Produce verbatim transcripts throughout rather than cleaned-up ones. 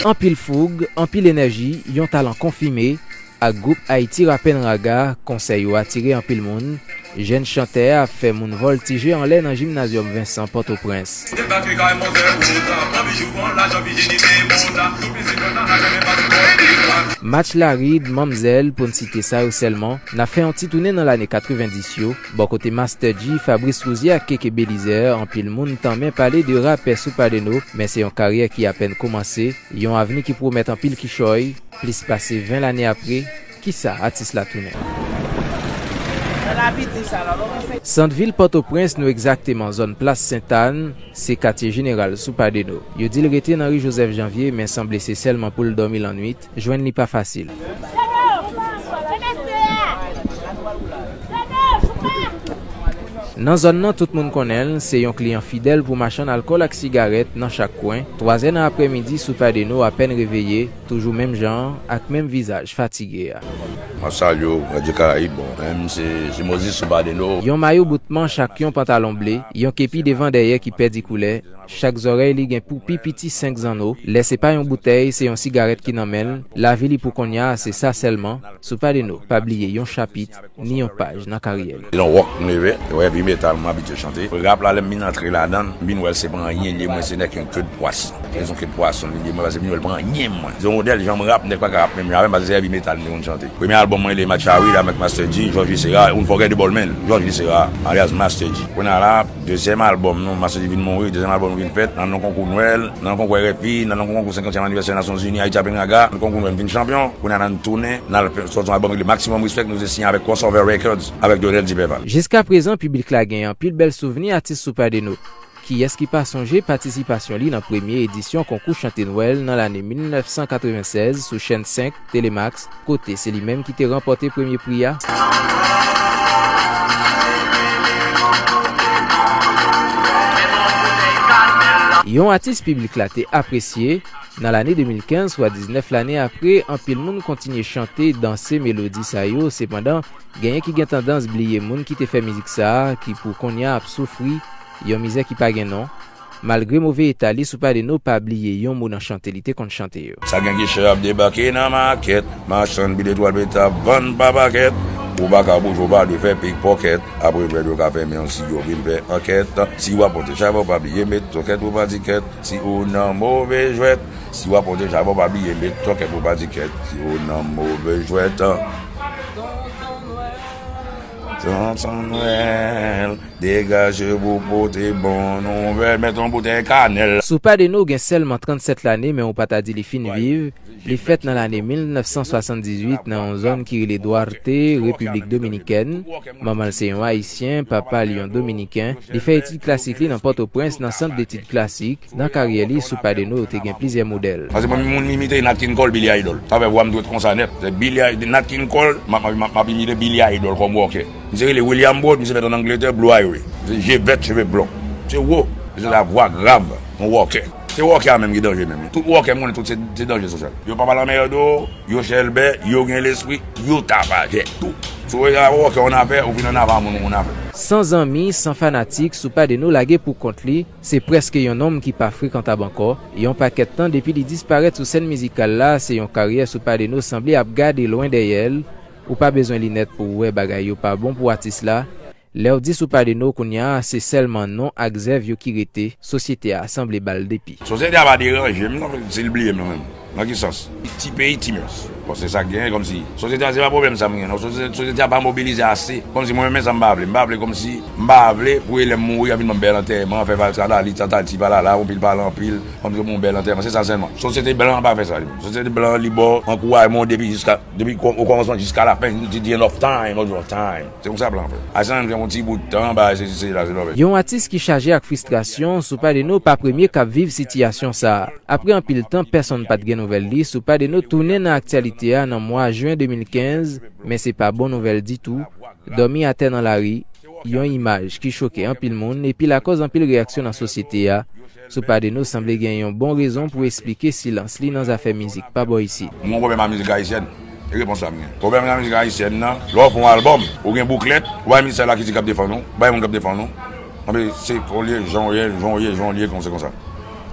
Anpil foug, anpil enèji, yon talan konfime, ak gwoup Haiti Rap and Raga, konsè yo atire anpil moun. Jèn chantè a ap fè moun vòltije anlè nan Jimnazyòm Vincent Pòtoprens. Match Larid, Manmzèl, pou n site sa yo sèlman, n ap fè yon ti tounen nan lane katrevenndis yo. Bò kote Master G, Fabrice Rouzier ak Keke Belizaire, anpil moun tanmen pale de rapè Soupardeno, men se yon karyè ki apèn kòmanse, yon avni ki pwomèt anpil kichòy. Plis pase ven lane apre, kisa atis la tounen? Santvil Pòtoprens, nou egzakteman zòn Plas Sentàn, se katye jeneral Soupardeno. Yo di l rete nan ri Joseph Janvier, men sanble se sèlman pou l dòmi lannwit, jwenn li pa fasil. Nan zòn nan, tout moun konnen l, se yon kliyan fidèl pou machann alkòl ak sigarèt nan chak kwen. Twazè nan aprèmidi, Soupardeno apèn reveye, toujou menm jan an, ak menm vizaj fatige a. M ap salye w, Radyo Karayib. Bon, men m se, se Mozis Soupardeno. Yon mayo bout manch ak yon pantalon ble, yon kepi devan dèyè ki pèdi koulè, chak zòrèy li gen pou pi piti senk zanno. Lè se pa yon boutèy, se yon sigarèt ki nan men l. Lavi li pou konnya a, se sa sèlman. Soupardeno pa bliye yon chapit, ni yon paj nan karyè li. Se nan wòk m leve, e wè heavy metal m abitye chante. Rap la, lè m vin antre ladan l, m vin wè l se pa anyen li ye, mwen se nèk yon ke de pwason. Se yon ke de pwason li ye, mwen, paske m vin wè l pa anyen mwen. Se yon modèl jan m rap, nèg pa ka rap menm jan avè m, paske se heavy metal m te konn chante. Premye albòm mwen rele Match Awid avèk Master G, George Viscera, ou n fòkè de bòl men, George Viscera, alyas Master G. Kounye a la, dezyèm albòm nou, Master G vin mouri, dezyèm albòm nou vin fèt, nan non konkou Nwèl, nan konkou R F I, nan non konkou senkantyèm anivèsè Nasyonzini, Ayiti Apèn Raga, nan konkou Nwèl m vin chanpyon. Kounye a la n tounen, n al fè, sòti yon albòm ki rele Maximum Respect, nou te siyen avèk Crossover Records, avèk Donel Diperval. Jiska prezan, piblik la gen anpil bèl souvni atis Soupardeno. Kiyès ki pa sonje patisipasyon li nan premye edisyon konkou chante Nwèl nan lane mil nèf san katrevennsèz sou chèn senk, Telemax, kote se li menm ki te ranpòte premye pri a? Yon atis piblik la te apresye, nan lane de mil kenz, swa diznèf lane apre, anpil moun kontinye chante, danse melodi sa yo, sepandan, genyen ki gen tandans bliye moun ki te fè mizik sa a, ki pou kounye a ap soufri yon mizè ki pa gen non. Malgre move eta li, Soupardeno pa bliye yon mo nan chante li te konn chante yo. Sa gen ki chè ap debake nan makèt, machann pil etwal pete ap vann pa pakèt. Ou pa ka bouje, ou pa dwe fè pikpòkèt. Apre dwèt yo ka fèmen w si yo vin fè ankèt. Si w ap monte chay, fò w pa bliye met tòkèt pou pa di kèt. Si ou nan move jwèt, si w ap monte chay, fò w pa bliye met tòkèt pou pa di kèt. Si ou nan move jwèt. Tonton Nwèl, degaje pou pote bon nouvèl, met yon boutèy kanèl. Soupardeno gen sèlman trannsèt lane, men ou pa ta di li fin viv. Li fèt nan lane mil nèf san swasanndizuit nan yon zòn ki rele Duarte, Repiblik Dominikèn. Manman l se yon Ayisyen, papa l yon Dominiken. Li fè etid klasik li nan Pòtoprens, nan Sant Detid Klasik. Nan karyè li, Soupardeno te gen plizyè modèl. Paske mwen, moun m imite, Nat King Cole, Billy Idol. Sa fè vwa m dwèt konsa nèt. Se Billy Idol, Nat King Cole, m ap, m ap, m ap, m ap imite Billy Idol kòm wòkè. Misye rele William Broad, misye fèt ann Angletè, Blue Ivy. Se je vèt, cheve blon. Se wo, misye la vwa grav, yon wòkè. Se wòkè a menm ki danje menm. Tout wòkè m konnen, tout se, se danje sosyal. Yo pa pale anmède w, yo chèlbè, yo gen lespri, yo tapajè, tou. Si w wè wòkè yon afè, ou fin annafè a moun ou moun afè. San zanmi, san fanatik, Soupardeno lage pou kont li, se prèske yon nonm ki pa frekantab ankò. Yon pakèt tan depi li disparèt sou sèn mizikal la, se yon karyè Soupardeno sanble ap gade lwen dèyè l. Ou pa bezwen linèt pou w wè bagay yo pa bon pou atis la. Lè w di Soupardeno kounye a, se sèlman non ak zèv yo ki rete, sosyete a sanble ba l depi. Sosyete a pa deranje m non, si l bliye m nan menm. Nan ki sans? Ti peyi, ti mès. Bon, se sa k genyen, kòmsi sosyete a se pa pwoblèm sa m gen non. Sosyete, sosyete a pa mobilize ase. Kòmsi mwen menm sa m pa vle. M pa vle kòmsi, m pa vle pou elè m mouri, y ap vin ban m bèl antèman, fè valsa la, li tata, ti pala la, anpil pale anpil, kòmsi pou yon bèl antèman. Se sa sèlman. Sosyete blan an pa fè sa li menm. Sosyete blan an li ba w ankourajman depi jiska, depi kò-, o kòmansman jiska lafen, to the end of time, of your time. Se konsa blan an fè. Ayisyen an gen yon ti bout tan, bagay sesi sela, se lòvè. Yon atis ki chaje ak fristrasyon, Soupardeno pa premye k ap viv sitiyasyon sa a. Apre anpil tan, pèsonn pa t gen nouvèl li, Soupardeno tounen nan aktyalite a nan mwa jen de mil kenz, men se pa bon nouvèl ditou. Dòmi atè nan lari, yon imaj ki choke anpil moun epi lakòz anpil reyaksyon nan sosyete a. Soupardeno sanble gen yon bon rezon pou esplike silans li nan zafè mizik pa bò isit. M gen yon pwoblèm ak mizik ayisyèn. E repons la m gen. Pwoblèm nan mizik ayisyèn nan, lè w fè yon albòm, ou gen bouklèt, ou bay ministè la ki di k ap defann ou, ou bay moun k ap defann ou. Anben, se olye, jan w ye, jan w ye, jan w ye, konsa, konsa.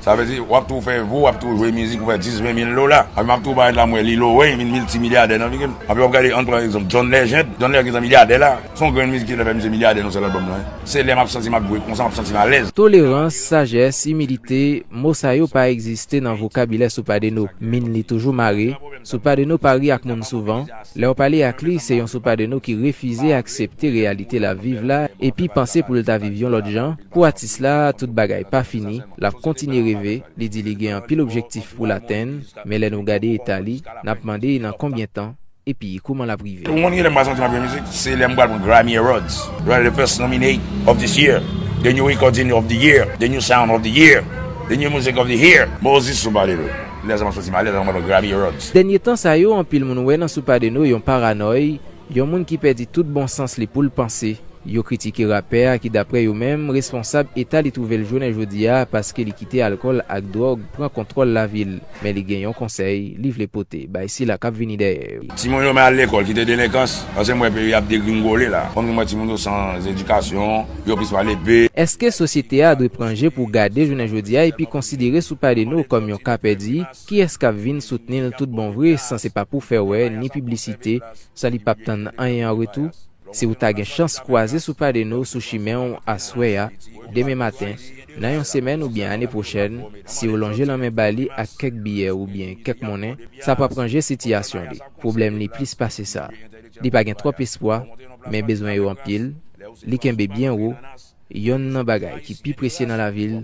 Sa vle di, w ap tou fè vo, w ap tou jwe mizik, ou fè dis, ven mil dola. Api m ap tou parèt la, m wè Lil Wayne vin miltimilyadè nan figi m. Api w ap gade, ann pran egzanp, John Legend. John Legend se milyadè la. Se yon grenn mizik ki te fè misye milyadè nan sèl albòm lan. Se lè m ap santi m ap jwe konsa, m ap santi m alèz. Tolerans, sajès, imilite, mo sa yo pa egziste nan vokabilè Sopadeno. Min li toujou mare. Sopadeno pa ri ak moun souvan. Lè w pale ak li, se yon Sopadeno ki refize aksepte reyalite l ap viv la, epi panse pou l ta viv yon lòt jan. Pou atis la, tout bagay pa fini, l ap kontinye reve, li di li gen anpil objektif pou l atenn, men lè nou gade eta li, n ap mande nan konbyen tan, epi kouman l ap rive. Ou konn ki lè m pa santi m ap jwe mizik? Se lè m pral pran Grammy Awards. Right, the first nominee of this year, the new recording of the year, the new sound of the year, the new music of the year. Moses Sopadeno. Lè sa m ap santi m alèz, lè m pral pran Grammy Awards. Dènye tan sa yo, anpil moun wè nan Sopadeno yon paranòy, yon moun ki pèdi tout bon sans li pou l panse. Yo kritike rapè a ki, daprè yo menm, responsab eta li twouve l jounen jodi a paske li kite alkòl ak dwòg pran kontwòl lavi l. Men li gen yon konsèy li vle pote bay sila k ap vini dèyè yo. Timoun yo men al lekòl, kite delenkans, paske m wè peyi ap degringole la. Konn gen mwen timoun yo san edikasyon, yo plis pale be. Èske sosyete a dwe pran je pou gade jounen jodi a epi konsidere Sopadeno kòm yon ka pèdi? Kiyès k ap vin soutni l tout bon vre san se pa pou fè wè ni piblisite, san li p ap tann anyen an retou? Si w ta gen chans kwaze Sopadeno sou chimen w aswè a, demen maten, nan yon semèn oubyen ane pwochèn, si w lonje lanmen ba li ak kèk biyè oubyen kèk monnen, sa p ap ranje sitiyasyon li. Pwoblèm li plis pase sa. Li pa gen twòp espwa, men bezwen yo anpil. Li kenbe byen wo, yonn nan bagay ki pi presye nan lavi l,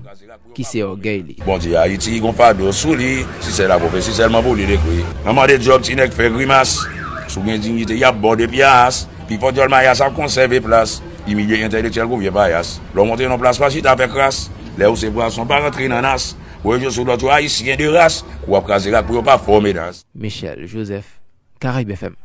ki se ògèy li. Bondye Ayiti gon fado sou li, si sè la pwofesi sèlman pou li l ekri. Nan mande djòb ti nèg fè grimas, si w gen diyite y ap ba w de pyas. Pifò dyòl mayas ap konsève plas, imilye entèlektyèl kou vye payas. Lè w monte nan plas pa chita fè kras, lè w se pwason pa rantre nan nas. Woye je sou lòt yo ayisyen de ras, kou w ap kraze rak pou yo pa fòme das. Michel Joseph, Caraïbes F M.